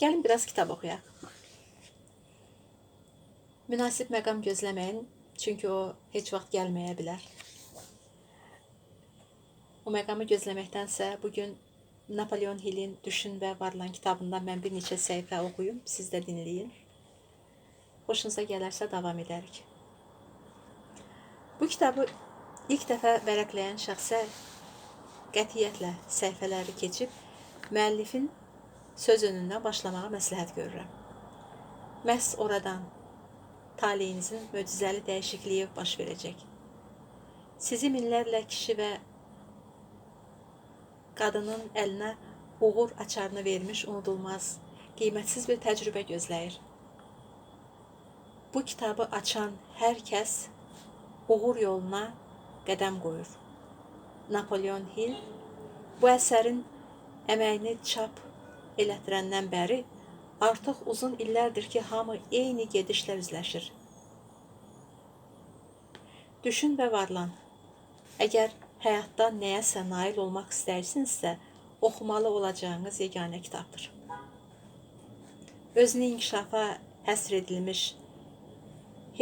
Gəlin biraz kitab oxuyaq. Münasib məqam gözləməyin, çünki o heç vaxt gəlməyə bilər. O məqamı gözləməkdənsə bugün Napoleon Hillin Düşün və Varlan kitabından mən bir neçə səhifə oxuyum, siz də dinləyin. Xoşunuza gələrsə davam edərik. Bu kitabı ilk dəfə vərəqləyən şəxsə qətiyyətlə səhifələri keçib müəllifin söz önündən başlamağa məsləhət görürəm. Məhz oradan taleyinizin möcüzəli dəyişikliyi baş verəcək. Sizi minlərlə kişi və qadının əlinə uğur açarını vermiş unudulmaz, qiymətsiz bir təcrübə gözləyir. Bu kitabı açan hər kəs uğur yoluna qədəm qoyur. Napoleon Hill bu əsərin əməyini çap elətdirəndən bəri artıq uzun illərdir ki, hamı eyni gedişlə üzləşir. Düşün və varlan. Əgər həyatda nəyəsə nail olmaq istəyirsinizsə, oxumalı olacağınız yeganə kitabdır. Özünü inkişafa həsr edilmiş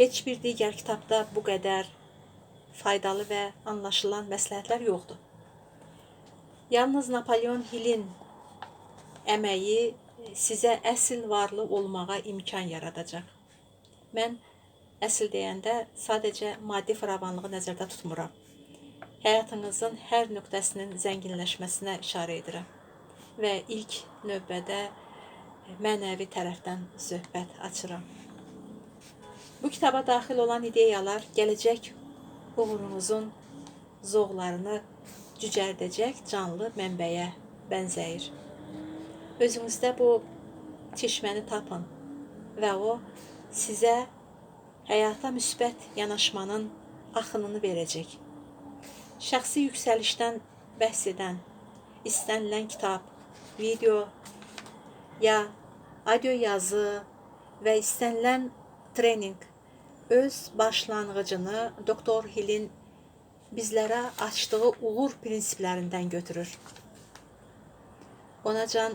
heç bir digər kitabda bu qədər faydalı və anlaşılan məsləhətlər yoxdur. Yalnız Napoleon Hillin əməyi sizə əsl varlı olmağa imkan yaradacaq. Mən əsl deyəndə sadəcə maddi firavanlığı nəzərdə tutmuram. Həyatınızın hər nöqtəsinin zənginləşməsinə işarə edirəm və ilk növbədə mənəvi tərəfdən söhbət açıram. Bu kitaba daxil olan ideyalar gələcək uğurunuzun zoğlarını cücərdəcək canlı mənbəyə bənzəyir. Özünüzdə bu çeşməni tapın və o sizə həyata müsbət yanaşmanın axınını verəcək. Şəxsi yüksəlişdən bəhs edən istənilən kitab, video ya audio yazı və istənilən treninq öz başlanğıcını Doktor Hillin bizlərə açdığı uğur prinsiplərindən götürür. Onacan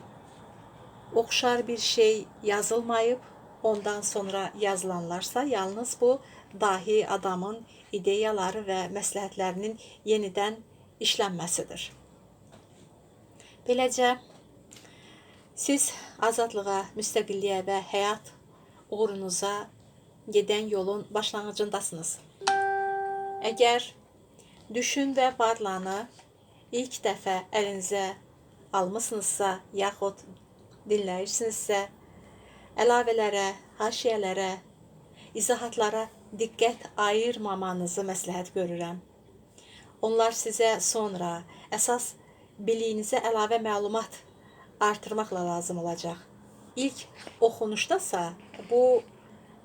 oxşar bir şey yazılmayıb, ondan sonra yazılanlarsa yalnız bu dahi adamın ideyaları və məsləhətlərinin yenidən işlənməsidir. Beləcə, siz azadlığa, müstəqilliyə və həyat uğurunuza gedən yolun başlanğıcındasınız. Əgər Düşün və Varlanı ilk dəfə əlinizə almısınızsa, yaxud dinləyirsinizsə, əlavələrə, haşiyələrə, izahatlara diqqət ayırmamanızı məsləhət görürəm. Onlar sizə sonra əsas biliyinizə əlavə məlumat artırmaqla lazım olacaq. İlk oxunuşdasa bu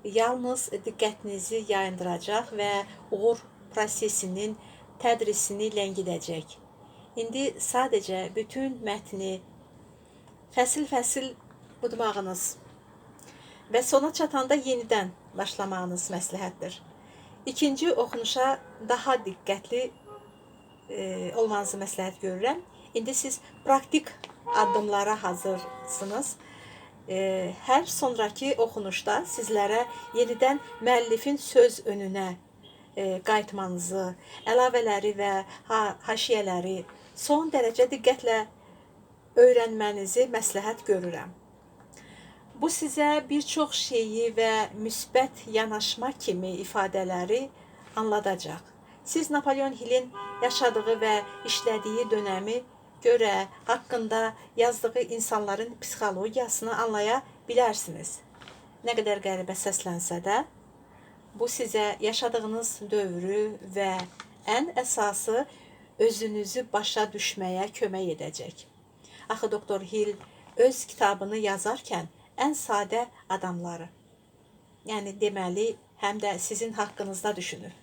yalnız diqqətinizi yayındıracaq və uğur prosesinin tədrisini ləngidəcək. İndi sadəcə bütün mətni fəsil-fəsil budmağınız və sona çatanda yenidən başlamağınız məsləhətdir. İkinci oxunuşa daha diqqətli olmanızı məsləhət görürəm. İndi siz praktik addımlara hazırsınız. Hər sonraki oxunuşda sizlərə yenidən müəllifin söz önünə qayıtmanızı, əlavələri və haşiyələri son dərəcə diqqətlə öyrənmənizi məsləhət görürəm. Bu sizə bir çox şeyi və müsbət yanaşma kimi ifadələri anladacaq. Siz Napoleon Hillin yaşadığı və işlədiyi dönəmi görə haqqında yazdığı insanların psixologiyasını anlaya bilərsiniz. Nə qədər qəribə səslənsə də, bu sizə yaşadığınız dövrü və ən əsası özünüzü başa düşməyə kömək edəcək. Axı Doktor Hill öz kitabını yazarkən ən sadə adamları, yəni deməli, həm də sizin haqqınızda düşünür.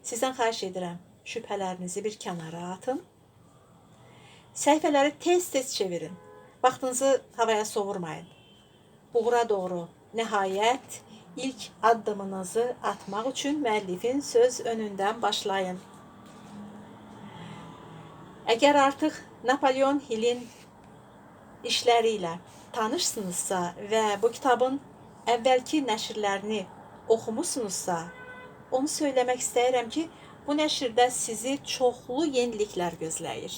Sizdən xahiş edirəm, şübhələrinizi bir kənara atın. Səhifələri tez-tez çevirin. Vaxtınızı havaya sovurmayın. Uğura doğru nəhayət ilk addımınızı atmaq üçün müəllifin söz önündən başlayın. Əgər artıq Napoleon Hillin işləri ilə tanışsınızsa və bu kitabın əvvəlki nəşrlərini oxumusunuzsa, onu söyləmək istəyirəm ki, bu nəşrdə sizi çoxlu yeniliklər gözləyir.